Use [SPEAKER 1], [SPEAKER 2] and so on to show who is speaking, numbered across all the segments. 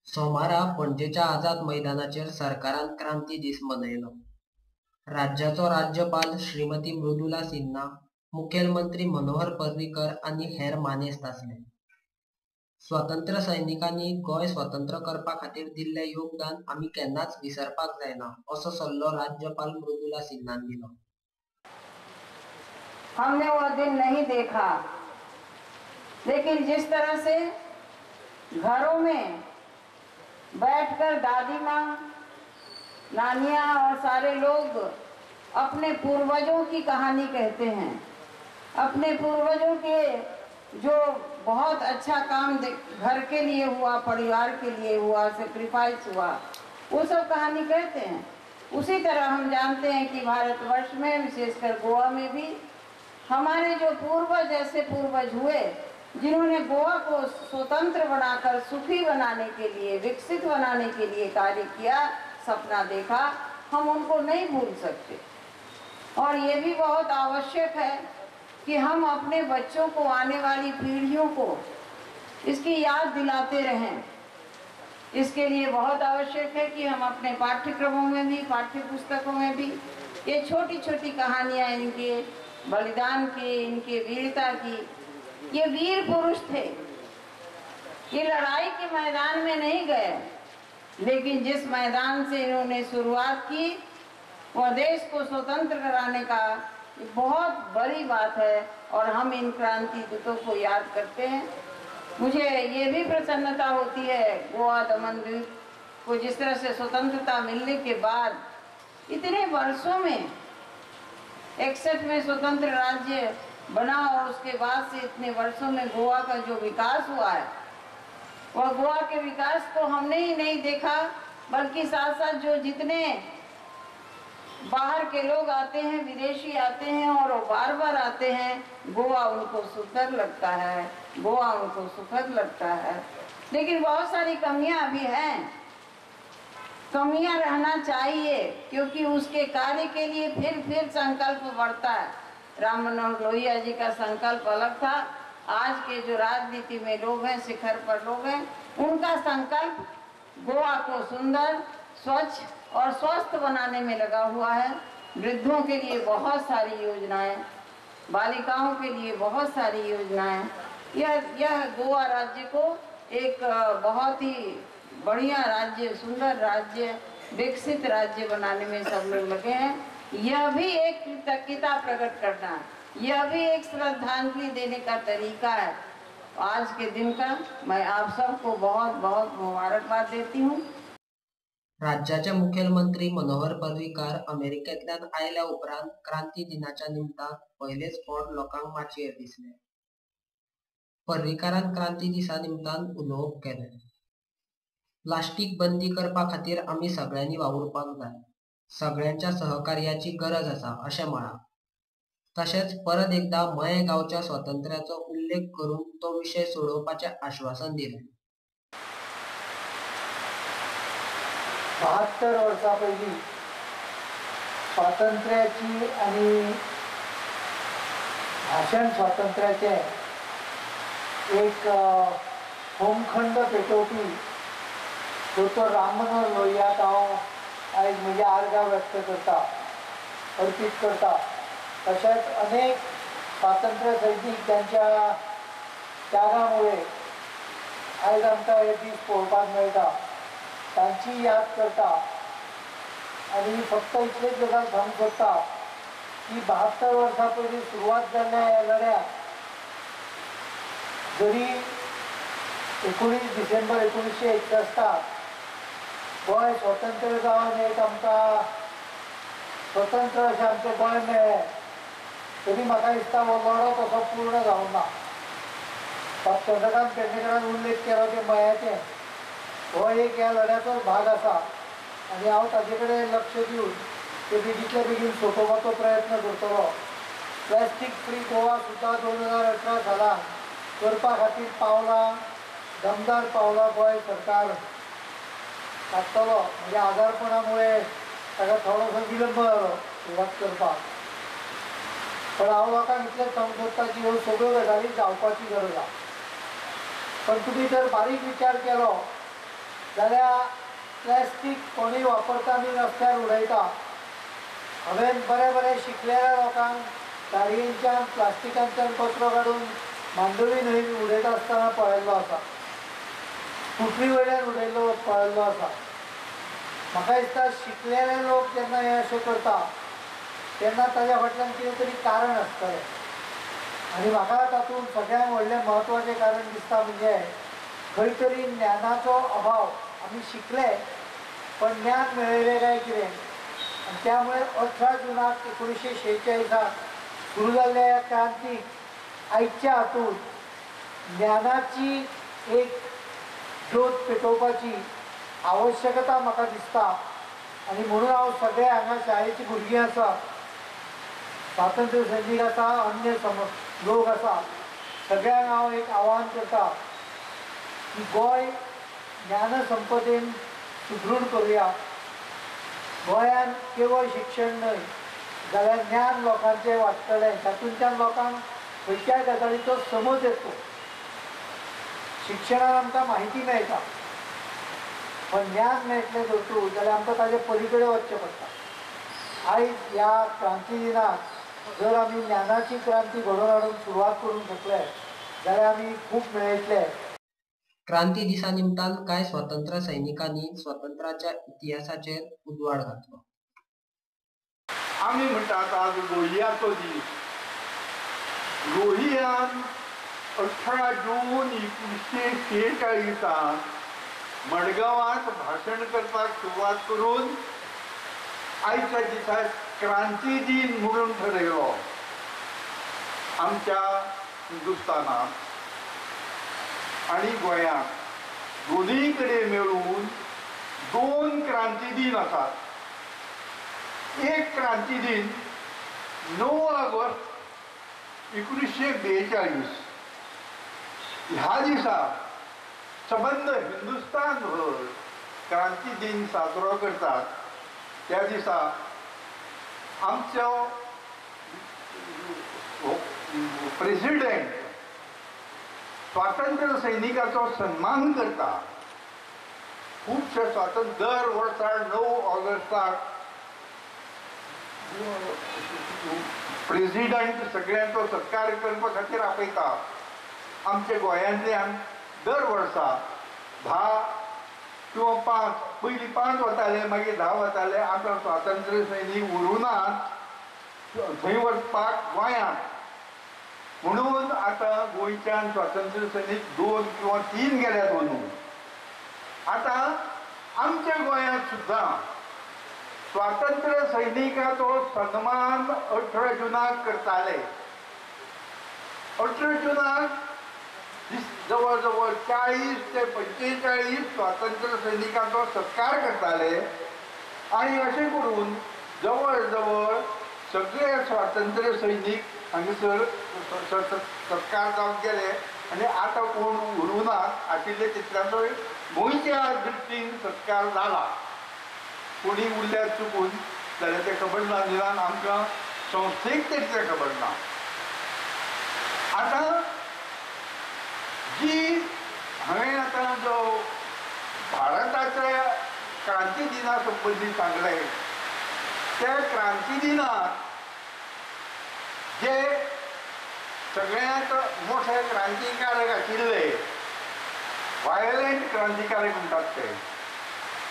[SPEAKER 1] सोमारा पणजेच्या आझाद मैदानाचेर सरकारान क्रांती दीस मनयलो. राज्याचो राज्यपाल श्रीमती मृदुला सिन्हा, मुखेलमंत्री मनोहर पर्रीकर आनी हेर मानेस्त आसले. स्वातंत्र्य सैनिकांनी गोंय स्वतंत्र करपा खातीर दिल्लें योगदान आमी केन्नाच विसरपाक जायना, असो सल्लो राज्यपाल मृदुला सिन्हान दिलो.
[SPEAKER 2] हमने वो दिन नहीं देखा, लेकिन जिस तरह से घरों में बैठकर दादी माँ, नानियाँ और सारे लोग अपने पूर्वजों की कहानी कहते हैं, अपने पूर्वजों के जो बहुत अच्छा काम घर के लिए हुआ, परिवार के लिए हुआ, सेक्रीफाइस हुआ, वो सब कहानी कहते हैं। उसी तरह हम जानते हैं कि भारतवर्ष में, विशेषकर गोवा में भी, हमारे जो पूर्वज ऐसे पूर्वज हुए जिन्होंने गोवा को स्वतंत्र बनाकर सुखी बनाने के लिए, विकसित बनाने के लिए कार्य किया, सपना देखा, हम उनको नहीं भूल सकते। और ये भी बहुत आवश्यक है कि हम अपने बच्चों को, आने वाली पीढ़ियों को इसकी याद दिलाते रहें। इसके लिए बहुत आवश्यक है कि हम अपने पाठ्यक्रमों में भी, पाठ्य पुस्तकों में भी ये छोटी छोटी कहानियाँ इनके बलिदान की, इनके वीरता की। ये वीर पुरुष थे, ये लड़ाई के मैदान में नहीं गए, लेकिन जिस मैदान से इन्होंने शुरुआत की वह देश को स्वतंत्र कराने का बहुत बड़ी बात है। और हम इन क्रांति दूतों को याद करते हैं। मुझे ये भी प्रसन्नता होती है गोवा दमन द्वीप को जिस तरह से स्वतंत्रता मिलने के बाद इतने वर्षों में 61 में स्वतंत्र राज्य बना और उसके बाद से इतने वर्षों में गोवा का जो विकास हुआ है, वह गोवा के विकास को हमने ही नहीं देखा, बल्कि साथ साथ जो जितने बाहर के लोग आते हैं, विदेशी आते हैं और वो बार बार आते हैं, गोवा उनको सुंदर लगता है, गोवा उनको सुखद लगता है। लेकिन बहुत सारी कमियां अभी हैं, कमियां रहना चाहिए, क्योंकि उसके कार्य के लिए फिर संकल्प बढ़ता है। राम मनोहर लोहिया जी का संकल्प अलग था, आज के जो राजनीति में लोग हैं, शिखर पर लोग हैं, उनका संकल्प गोवा को सुंदर, स्वच्छ और स्वस्थ बनाने में लगा हुआ है। वृद्धों के लिए बहुत सारी योजनाएं, बालिकाओं के लिए बहुत सारी योजनाएं। यह गोवा राज्य को एक बहुत ही बढ़िया राज्य, सुंदर राज्य, विकसित राज्य बनाने में सब लोग लगे हैं। यह भी एक कृतज्ञता प्रकट करना है, यह भी एक श्रद्धांजलि देने का तरीका है। आज के दिन का मैं आप सबको बहुत बहुत मुबारकबाद देती हूँ।
[SPEAKER 1] राज्याचे मुखेलमंत्री मनोहर पर्रीकार अमेरिकेंतल्यान आयल्या उपरांत क्रांती दिनाच्या निमतान पयलेच फावट लोकांक माचयेर दिसले. पर्रीकारान क्रांती दिसा निमतान उलोवप केलें. प्लास्टीक बंदी करपा खातीर आमी सगळ्यांनी वावुरपाक जाय, सगळ्यांच्या सहकार्याची गरज आसा अशें म्हळां. तशेंच परत एकदा मयें गांवच्या स्वातंत्र्याचो उल्लेख करून तो विशय सोडोवपाचें आश्वासन दिलें.
[SPEAKER 3] 72 वर्सां पयलीं स्वातंत्र्याची आनी भाशण स्वातंत्र्याचें एक होमखंड पेटोवपी दोतोर राम मनोहर लोहियाक हांव आयज म्हजी आर्गां व्यक्त करता, अर्पीत करता. तशेंच अनेक स्वातंत्र्य सैनीक तांच्या त्यागामुळे आयज आमकां हे दीस पळोवपाक मेळटा, तांची याद करता. आनी फक्त इतलेच गजाल सांगूंक सोदता की 72 वर्सां पयलीं सुरवात जाल्ल्या ह्या लढ्याक जरी 19 डिसेंबर 1961 गोंय स्वतंत्र जावन एक आमकां स्वतंत्र अशें आमचें गोंय मेळ्ळें, तरी म्हाका दिसता हो लढो तसो पूर्ण जावंक ना. चंद्रकांत पेडणेकरान उल्लेख केलो ते मयाचें, हो एक ह्या लढ्याचोच भाग आसा आनी हांव ताजे कडेन लक्ष दिवन ते बेगींतल्या बेगीन सोंपोवपाचो प्रयत्न करतलो. प्लास्टीक फ्री गोवा सुद्दां 2018 सालान करपा खातीर पावलां, दमदार पावलां गोंय सरकार काडटलो. म्हणजे आजारपणा मुळे ताका थोडोसो विलंब जालो सुरवात करपाक, पण हांव लोकांक इतलेंच सांगूंक सोदता की ह्यो सगळ्यो गजाली जावपाची गरज आसा. पण तुमी जर बारीक विचार केलो जाल्यार प्लास्टीक कोणूय वापरता आनी रस्त्यार उडयता. हांवें बरें बरें शिकलेल्या लोकांक गाडयेंच्यान प्लास्टिकांच्यान कचरो काडून मांडवी न्हंय उडयता आसतना पळयल्लो आसा, स्कुटरी वयल्यान उडयल्लो पळयल्लो आसा. म्हाका दिसता शिकलेले लोक जेन्ना हें अशें करता तेन्ना ताज्या फाटल्यान कितें तरी कारण आसतलें. आनी म्हाका तातूंत सगळ्यांत व्हडलें म्हत्वाचें कारण दिसता म्हणजे खंय तरी ज्ञानाचो अभाव. आमी शिकले पण ज्ञान मेळयलें काय कितें, आनी त्यामुळे 18 जूनाक 1946 सुरू जाल्ल्या ह्या क्रांतीक आयच्या हातूंत ज्ञानाची एक ज्योत पेटोवपाची आवश्यकता म्हाका दिसता. आनी म्हणून हांव सगळे हांगा शाळेचीं भुरगीं आसा, स्वातंत्र्य सैनीक आसा, अन्य लोक आसा, सगळ्यांक हांव एक आव्हान करता की गोंय ज्ञानसंपदेन सुदृढ करुया. गोंयांत केवळ शिक्षण न्हय जाल्यार ज्ञान लोकांचें वाडटलें, तातूंतल्यान लोकांक खंयच्याय गजालीचो समज येतलो. शिक्षणान आमकां म्हायती मेळटा पण ज्ञान मेळटलें जर जाल्यार आमकां ताजे पलीकडे वचचें पडटा. आयज ह्या क्रांती दिनाक जर आमी ज्ञानाची क्रांती घडोवन हाडूंक सुरवात करूंक शकले जाल्यार आमी खूब मेळयतले.
[SPEAKER 1] क्रांती दिसा निमतान कांय स्वतंत्र सैनिकांनी स्वतंत्राच्या इतिहासाचेर उजवाड घातलो.
[SPEAKER 4] आमी म्हणटात आज लोहियाचो दीस. लोहियान 18 जून 1946 मडगांवांत भाशण करपाक सुरवात करून आयच्या दिसा क्रांती दिन म्हणून ठरयलो आमच्या हिंदुस्तानात आणि गोंयांत दोनूय कडेन मेळून 2 क्रांती दिन आसात. एक क्रांती दिन 9 ऑगस्ट 1942 ह्या दिसा सबंद हिंदुस्तान भर क्रांती दिन साजरो करतात. त्या दिसा आमचो प्रेसिडेंट स्वातंत्र्य सैनिकाचो सन्मान करता. खुबशे स्वातंत्र्य दर वर्सा 9 ऑगस्टाक प्रेसिडेंट सगळ्यांचो सत्कार करपा खातीर आपयता. आमच्या गोंयांतल्यान दर वर्सा 10 किंवा 5, पयलीं 5 वताले, मागीर 10 वताले. आतां स्वातंत्र्य सैनीक उरूनात थंय वचपाक गोंयांत, म्हणून आतां गोंयच्यान स्वातंत्र्य सैनीक 2 किंवा 3 गेल्यात वचून. आतां आमच्या गोंयांत सुद्दां स्वातंत्र्य सैनिकाचो सन्मान 18 जुनाक करताले. 18 जुनाक जवळ जवळ 40 ते 45 स्वातंत्र्य सैनिकांचो सत्कार करताले आनी अशें करून जवळ जवळ सगळे स्वातंत्र्य सैनीक हांगासर सत्कार जावन गेले आनी आतां कोण उरूना आशिल्ले तितल्यांचो गोंयच्या दृश्टीन सत्कार जाला. कोणी उरल्यार चुकून जाल्यार तें खबर ना, निदान आमकां संस्थेक तरी तें खबर ना. आतां जी हांवें आतां जो भारताच्या क्रांती दिना संबंदी सांगलें, त्या क्रांती दिनाक जे सगळ्यांत मोठे क्रांतिकारक आशिल्ले, वायलंट क्रांतिकारक म्हणटात ते,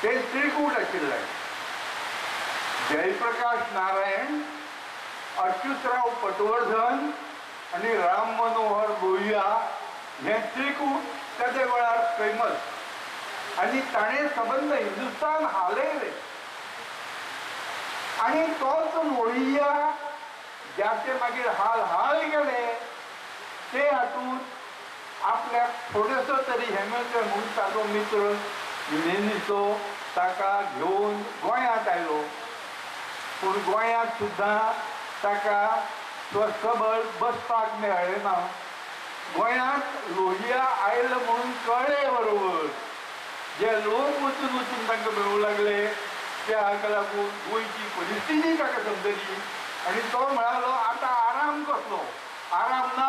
[SPEAKER 4] ते त्रिकूट आशिल्ले. जयप्रकाश नारायण, अच्युतराव पटवर्धन आनी राम मनोहर लोहिया हे त्रिकूट तेदे वेळार फेमस आनी ताणें सबंद हिंदुस्तान हालयलें. आनी तोच लोहिया ज्याचे मागीर हाल हाल गेले ते हातूंत आपल्याक थोडेसो तरी हें मेळचें म्हणून ताजो मित्र मिनेनीचो ताका घेवन गोंयांत आयलो. पूण गोंयांत सुद्दां ताका स्वस्थबळ बसपाक मेळ्ळें ना. गोंयांत लोहिया आयलो म्हणून कळ्ळें बरोबर जे लोक वचून वचून तांकां मेळूंक लागले त्या हाका लागून गोंयची परिस्थिती ताका समजली आनी तो म्हणालो आतां आराम कसलो, आराम ना,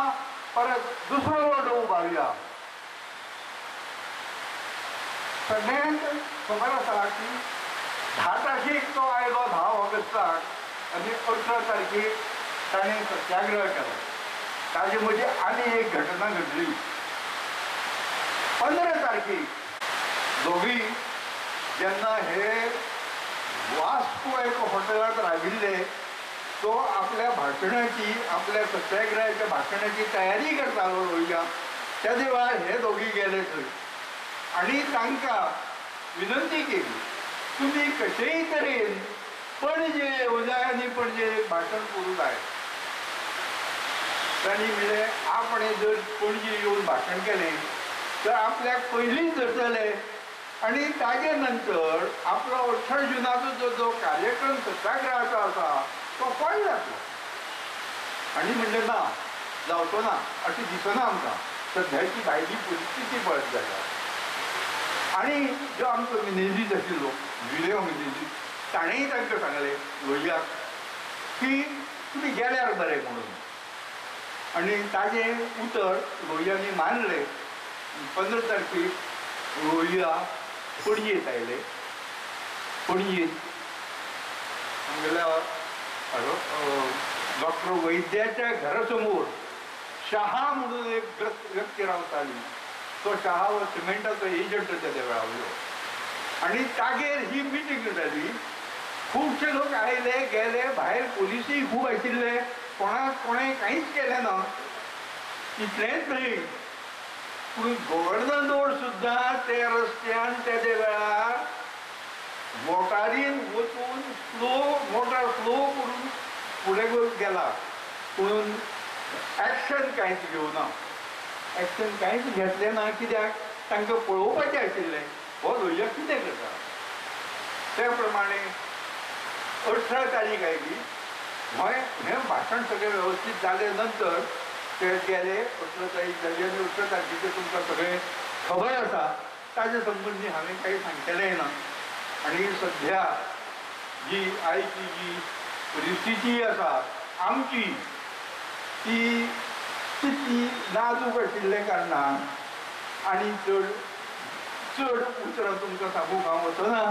[SPEAKER 4] परत दुसरो लढो उबारुया. सगळ्यांत खबर आसा की 10 तारखेक तो आयलो, 10 ऑगस्टाक, आनी 18 तारखेक ताणें सत्याग्रह केलो. ताजे मदीं आनी एक घटना घडली. 15 तारखेक दोगी जेन्ना हे वास्को एक हॉटेलांत राविल्ले, तो आपल्या भाशणाची, आपल्या सत्याग्रहाच्या भाशणाची तयारी करतालो लोहिया. त्या वेळार हे दोगी गेले थंय आनी तांकां विनंती केली, तुमी कशेय तरेन पणजे येवं जाय आनी पणजे एक भाशण करूं जाय. तांणी म्हणलें, आपणें जर पणजे येवन भाशण केलें तर आपल्याक पयलींच धरतले आनी ताजे नंतर आपलो 18 जुनाचो जो कार्यक्रम सत्याग्रहाचो आसा तो फळ जातलो. आनी म्हणलें ना, जावचो ना अशें दिसना आमकां सद्याची भायली परिस्थिती पळयत जाल्यार. आनी जो आमचो मिनेजीस आशिल्लो जुलियो मिनेजीस, ताणेंय तांकां सांगलें लोहियाक की तुमी गेल्यार बरें म्हणून. आनी ताजें उतर लोहियांनी मानलें. 15 तारखेक लोहिया पणजेंत आयले. पणजेंत आमगेल्या डॉक्टर वैद्याच्या घरासमोर शहा म्हणून एक व्यक्ती रावताली. तो शहा हो सिमेंटाचो एजंट त्या वेळार वयलो. आनी तागेर ही मिटींग जाली. खुबशे लोक आयले गेले, भायर पोलिसूय खूब आशिल्ले. कोणाक कोणें कांयच केलें ना. इतलेंच न्हय, पूण गव्हर्नर सुद्दां त्या रस्त्यान त्या वेळार मोटारीन वचून स्लो, मोटार स्लो करून फुडें गेला, पूण एक्शन कांयच घेवना. एक्शन कांयच घेतलें ना. कित्याक तांकां पळोवपाचें आशिल्लें हो लोहिया कितें करता. त्या प्रमाणे 18 तारीख आयली. हें भाशण सगळें वेवस्थीत जालें नंतर ते गेले. 18 तारीख जाली आनी 18 तारखेचें तुमकां सगळें खबर आसा. ताजे संबंदी हांवें कांय सांगचेलें ना. आनी सद्या जी आयची जी परिस्थिती आसा आमची, ती तितली नाजूक आशिल्ल्या कारणान आनी चड चड उतरां तुमकां सांगूंक हांव वचना.